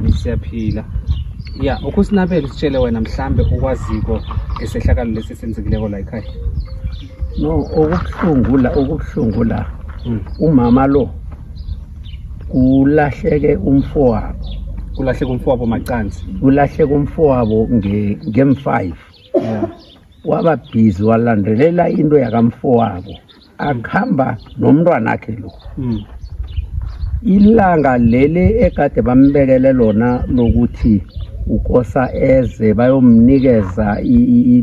Ninjani? Siyaphila. Ya, ukusinabela usitshele wena mhlambe okwaziko ngesehlakalo lesi esenzekileko la ekhaya. No, okubuhlungu la, okubuhlungu la. Umama lo kulahleke umfowabo. Kulahleke umfowabo Macansi. Kulahleke umfowabo nge-5. Waba busy walandelela into yakamfowabo. Akhamba nomntwana wakhe lo. Ilanga leli ekade bambekele lona lokuthi ukosa eze bayomnikeza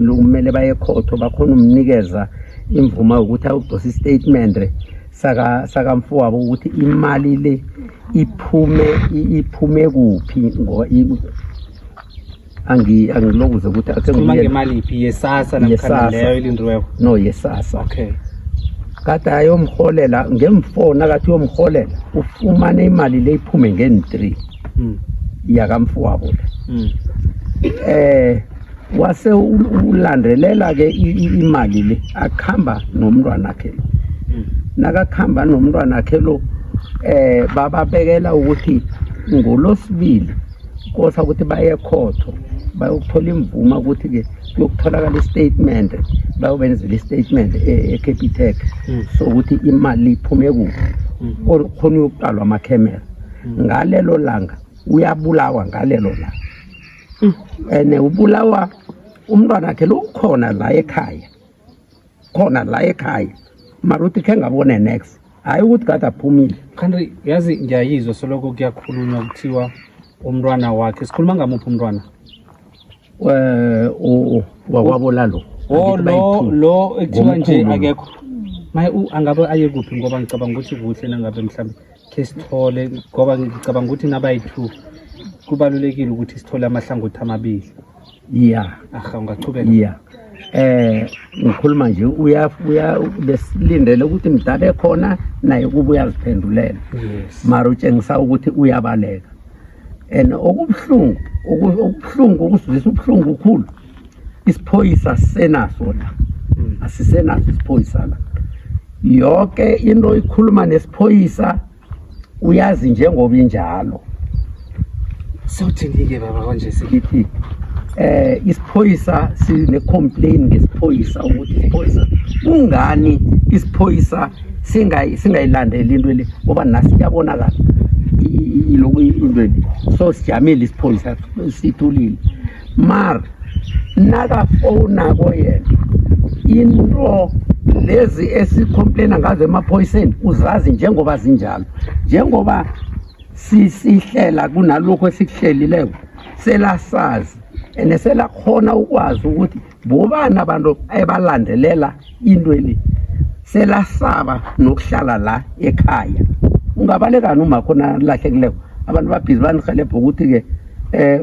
kumele baye ekhotho bakhona umnikeza imvumo yokuthi ayokudosa istatement saka sakamfowabo ukuthi imali le iphume kuphi, ngoba angilokuze ukuthi akhe Sikhuluma ngemali iphi, yeSASSA namkhana YeSASSA. leyo elindiweko? No, yeSASSA. Kade ayomholela ngemfoni, akathi uyomholela ufumane imali le iphume ngen-3 yakamfowabo le. Wase ulandelela ke imali le, akhamba nomntwana wakhe lo. Nakakhamba nomntwana wakhe lo, bababekela ukuthi ngolosibili kosa ukuthi baye ekhotho bayokuthola imvumo ukuthi ke kuyokutholakala istatement, bayobenzela istatement eCapitec sokuthi imali iphume kuphi, khona uyokuqalwa amakhemera. Ngalelo langa uyabulawa, ngalelo langa ene ubulawa umntwana wakhe lo, ukhona la ekhaya, khona la ekhaya, mara uthi khe ngabone next, hayi ukuthi kade aphumile. Kanti yazi ngiyayizwa soloko kuyakhulunywa kuthiwa umntwana wakhe, sikhuluma ngamuphi umntwana? Wakwabo lo. Oh, Angithi lo bayi-two. Lo ekuthiwa nje Ngomkhulu lo. Akekho maye angabe aye kuphi? Ngoba ngicabanga ukuthi kuhle nangabe mhlawumbe khe sithole, ngoba ngicabanga ukuthi nabayi-two kubalulekile ukuthi sithole amahlangothi amabili. Aha, ungachubeka. Ya, ngikhuluma nje uya besilindele ukuthi mdala ekhona naye kuba uyaziphendulela. Mara utshengisa ukuthi uyabaleka, and okubuhlungu, okubuhlungu, okusizwisa ubuhlungu kukhulu, isiphoyisa sisenaso la. Asisenaso isiphoyisa la. Yonke into ikhuluma nesiphoyisa uyazi njengoba injalo. Sewuthini-ke baba konje? Sithi isiphoyisa sine complain ngesiphoyisa ukuthi isiphoyisa kungani isiphoyisa singayilandeli into le, ngoba nasi kuyabonakala iloku into le. So sijamile isiphoyisa, sithulile, mara nakafonako yena into lezi esicomplaina ngazo emaphoyiseni uzazi njengoba zinjalo, njengoba sisihlela kunalokho esikuhlelileko, selasazi and selakhona ukwazi ukuthi bobani abantu ebalandelela into le. Selasaba nokuhlala la ekhaya. Ungabalekani umakho nalahlekileko? Abantu babhizi banihelebha ukuthi-ke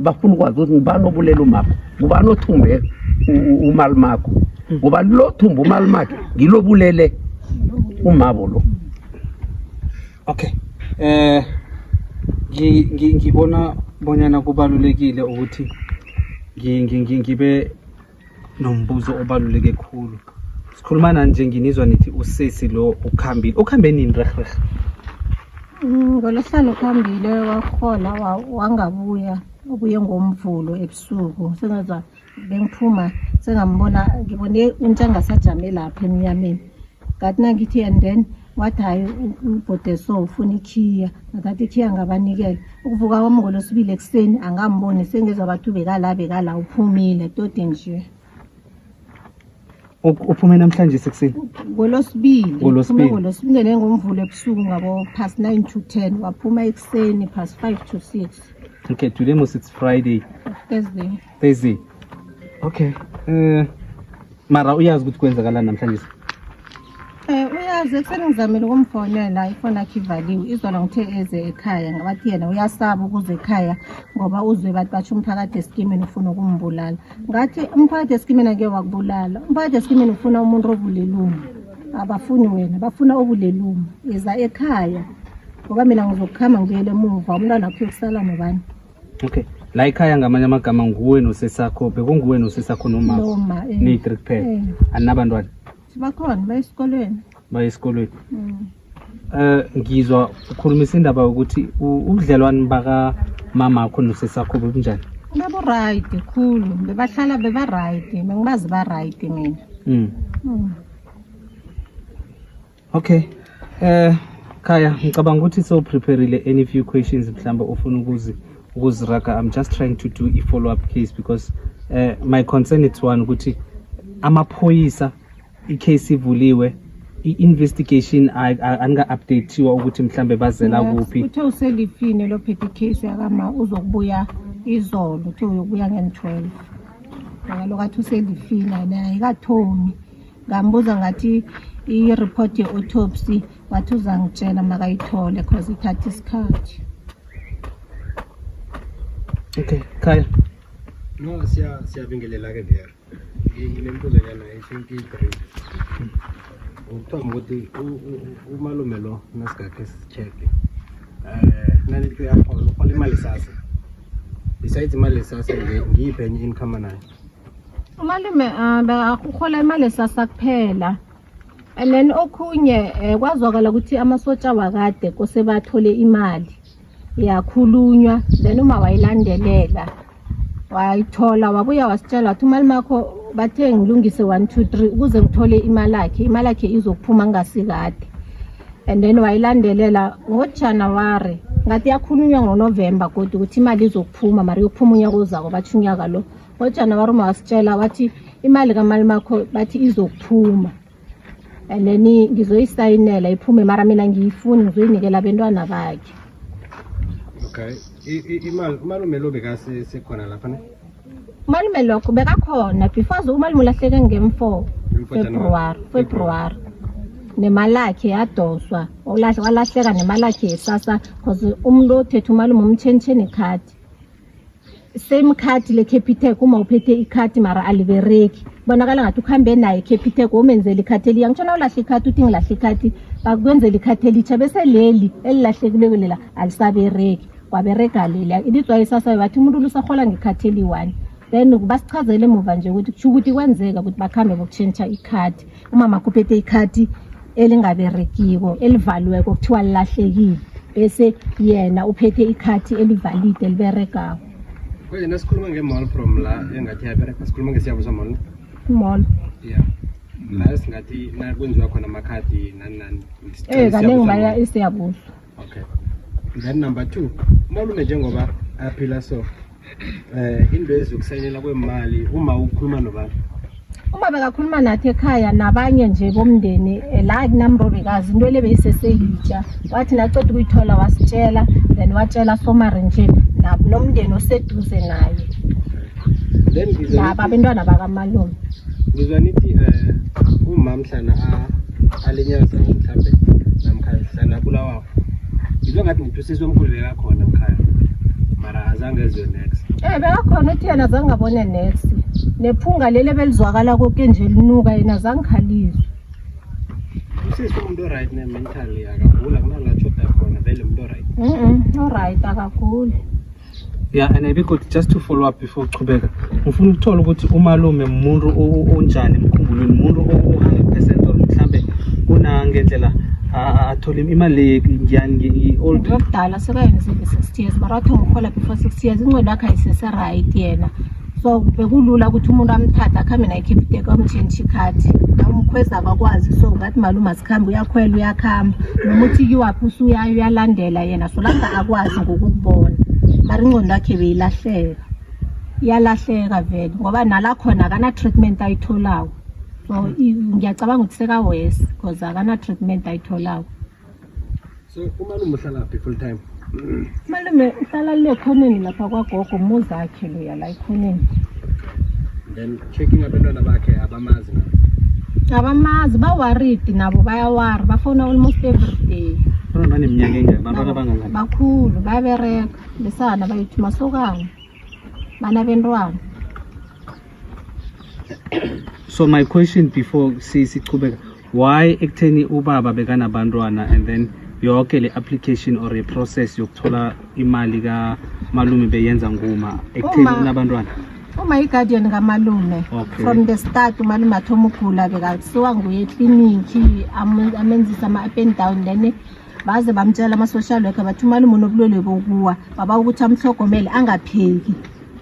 bafuna ukwazi ukuthi ngubani obulela umakho, ngubani othumbe umalumakho, ngoba lo thumba umalumakhe ngilobulele umabo lo. Okay, ngibona bonyana kubalulekile ukuthi ngibe nombuzo obaluleke khulu. Sikhuluma nani nje, nginizwa nithi usesi lo ukhambile, ukhambe nini reh reh? Ngolwesihlanu ukhambile, wahola wangabuya, ubuye ngoMvulo ebusuku. Sengezwa bengiphuma sengambona, ngibone untshangasajame lapha emnyameni. Ngathi nangithi and then wathi hayi, ubhode so ufuna ikhiya. Ngathatha ikhiya ngabanikela. Ukuvuka kwami ngolwesibili ekuseni angamboni, sengezwa bathi ubekala bekala uphumile toti nje. Uphume namhlanje sekuseni? Ngolwesibili. Ngolwesibili. Uphume ngolwesibili, ungene ngoMvulo ebusuku ngabo past 9 to 10, waphuma ekuseni past 5 to 6. Okay, today mos it's Friday. Thursday. Thursday, okay. Mara uyazi ukuthi kwenzakalani namhlanje? Uyazi, ekuseni ngizamile ukumfonela, ifoni yakhe ivaliwe. Izolo ngithe eze ekhaya, ngabathi yena uyasaba ukuza ekhaya ngoba uzwe bathi batsho umphakathi esikimini ufuna ukumbulala. Ngathi umphakathi esikimini ake wakubulala, umphakathi esikimini ufuna umuntu obuleluma, abafuni wena, bafuna obuleluma. Iza ekhaya ngoba mina ngizokukhamba ngibuyele emuva, umntwana wakho uyokusala nobani? Okay, la ekhaya ngamanye amagama nguwe nosesakho, bekunguwe nosesakho nomama? Noma. Niyi-three kuphela? Eh. Aninabantwana? Bakhona, baye esikolweni. Baye esikolweni. Ngizwa ukhulumisa indaba yokuthi ubudlelwane baka mamakho nosesakho bebunjani? Beburight khulu, bebahlala beba-right, bengibazi ba-right mina. Okay. Khaya, ngicabanga ukuthi so prepareile any few questions mhlawumbe ofuna ukuziraga. I'm just trying to do a follow up case because my concern it's one ukuthi amaphoyisa icase ivuliwe, i-investigation aninga-updateiwa ukuthi mhlambe bazela kuphi. Uthe uselifini lo phethe icase yakama, uzokubuya izolo, uthe uyokubuya ngen-12. Kaloku athi uselifini naye ayikathomi. Ngambuza ngathi i-report ye-autopsy, wathi uzangitshela makayithole cause ithatha isikhathi. Okay, Khaya. No, siyabingelela ke there. Nginembuzo nyana, I think i-brief. Ukuthoma ukuthi umalume lo nasigakhe si-check. Nanithi uyarhola, urhola imali SASSA. Besides imali SASSA, ngiyiphi enye income anayo? Umalume urhola imali SASSA kuphela. And then okhunye kwazwakala ukuthi amasotsha wakade kose bathole imali, yakhulunywa, then uma wayilandelela wayithola, wabuya wasitshela wathi umali makho bathe ngilungise 1 2 3 ukuze ngithole imali yakhe, imali yakhe izokuphuma ngasikade. And then wayilandelela ngoJanuary, ngathi yakhulunywa ngoNovember kodwa ukuthi imali izokuphuma, mara iyokuphuma unyaka ozako, bathi unyaka lo. NgoJanuary uma wasitshela wathi imali kamali makho bathi izokuphuma and then ngizoyisayinela iphume, mara mina ngiyifuni, ngizoyinikela abentwana bakhe. Okay. Imali umalume lo bekasekhona lapha ne? Umalume lokho bekakhona before umalume ulahleke nge-4 Nge-4. February, February, nemali yakhe yadoswa, walahleka nemali yakhe yeSASSA cause umuntu othethe umalume umtshentsheni ikhadi, same card le Capitec. Uma uphethe ikhadi mara alibereki, bonakala ngathi ukuhambe naye Capitec, umenzela ikhadi eliya. Ngitsho na ulahle ikhadi, uthi ngilahle ikhadi, bakwenzela ikhadi elitsha, bese leli elilahlekileko lela alisabereki, kwabereka lela ilitswayi iSASSA. Bathi umuntu lusahola ngekhadi eliyi-one. Then basichazele emuva nje ukuthi kusho ukuthi kwenzeka ukuthi bakhambe bokutshentsha ikhadi, umama kuphethe ikhadi elingaberekiko elivaliweko kuthiwa lilahlekile, bese yena uphethe ikhadi elivalide eliberegako. Konje nasikhuluma nge-mall from la engathi yabereka, sikhuluma ngeSiyabuswa Mall? Mall. Yeah. La singathi nakwenziwa khona amakhadi nani nani. Kaningi baya eSiyabuswa. Okay. Then number 2, umalume njengoba aphila so into ezokusayinela kwemali uma ukhuluma nobani? Uma bekakhuluma nathi ekhaya nabanye nje bomndeni, la kunamrobekazi into le beyiseseyitsha, wathi naceda ukuyithola wasitshela, then watshela somare nje nomndeni oseduze naye. Then ngizwa laba abantwana bakamalume. Ngizwa nithi uma mhlana alinyaza mhlambe namkha mhlana abulawako, ngizwa ngathi ngithi usisi omkhulu bekakhona ngikhaya mara azange ezwe next. Bekakhona, uthi yena azange abone next, nephunga leli ebelizwakala koke nje linuka, yena azange khalizwe. Usisi umuntu oright ne mentally akagula, kunala atshoda khona vele, umuntu oright? Alright, akaguli. Yeah, and Ebiko, just to follow up before uchubeka, ngifuna ukuthola ukuthi umalume umuntu onjani emkhumbulweni, umuntu o-100% or mhlambe kunangendlela athole imali ngiyani old? Ngokudala sekayenzile 60 years, mara wathoma ukuhola before 60 years. Ingqondo yakhe ayisese-right yena, so bekulula ukuthi umuntu amthathe akhambe naye eCapitec, amtshentshe ikhadi, amkhweza akakwazi. So ngathi malume asikhambe, uyakhwela uyakhamba, noma uthi kiwaphi usuyaya uyalandela yena, so langa akwazi ngokukubona, mara ingqondo yakhe beyilahleka, iyalahleka vele ngoba nala khona akana-treatment ayitholako. So ngiyacabanga ukuthi seka-worse because akana-treatment ayitholako. So umalume uhlala phi full time? Malume uhlala le khoneni lapha kwagogo, umuzi akhe loya la ekhoneni. Then checking abantwana bakhe, abamazi na? Abamazi, ba-worried nabo, bayawara, bafona almost every day. Abantwana baneminyaka engaki? Bantwana bangangani? Bakhulu, bayabereka, besana bayithi masokana, banabentwana. So my question before sichubeka, why ekutheni ubaba bekanabantwana and then yonke le application or le process yokuthola imali kamalume beyenza nguma ekutheni unabantwana? Uma i-guardian kamalume. From the start umalume athoma ugula, bekasiwa nguye ekliniki, amenzisa ama-up and down, then Baze bamtshela ama-social worker bathi umalume unobulwelwe bokuwa, baba ukuthi amhlogomele angapheki.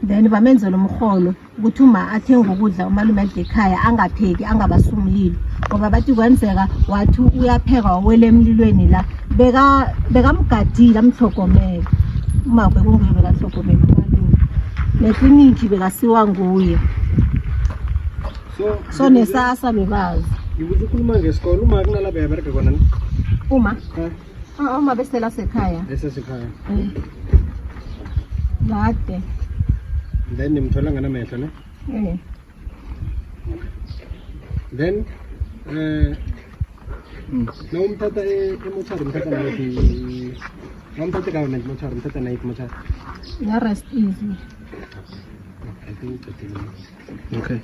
Then bamenzela umrholo ukuthi uma athenge ukudla umalume adle ekhaya, angapheki, angabasi umlilo, ngoba bathi kwenzeka wathi uyapheka wawela emlilweni la. Bekamgadile amhlogomele uma bekunguye, bekahlogomele umalume, nekliniki bekasiwa nguye. So so nesasa bebazi. Ngibuza ukhuluma ngesikolo, uma kunalapha yabereka khona ne? Uma Eh, Ah, uma besela sekhaya. Esesekhaya. Eh. Kade. Then nimthola nganamehlo ne? Eh. Then nawumthatha emochari, umthatha nayiphi? Nawumthatha e-government mochari, umthatha nayiphi mochari? Ne-Rest Easy. I think uqedile. Okay,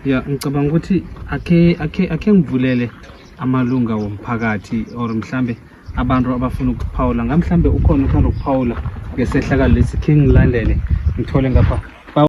ya, ngicabanga ukuthi akhe ngivulele amalunga womphakathi or mhlambe abantu abafuna ukuphawula, ngamhlambe ukhona uthanda ukuphawula ngesehlakalo lesi. Khe ngilandele ngithole ngapha.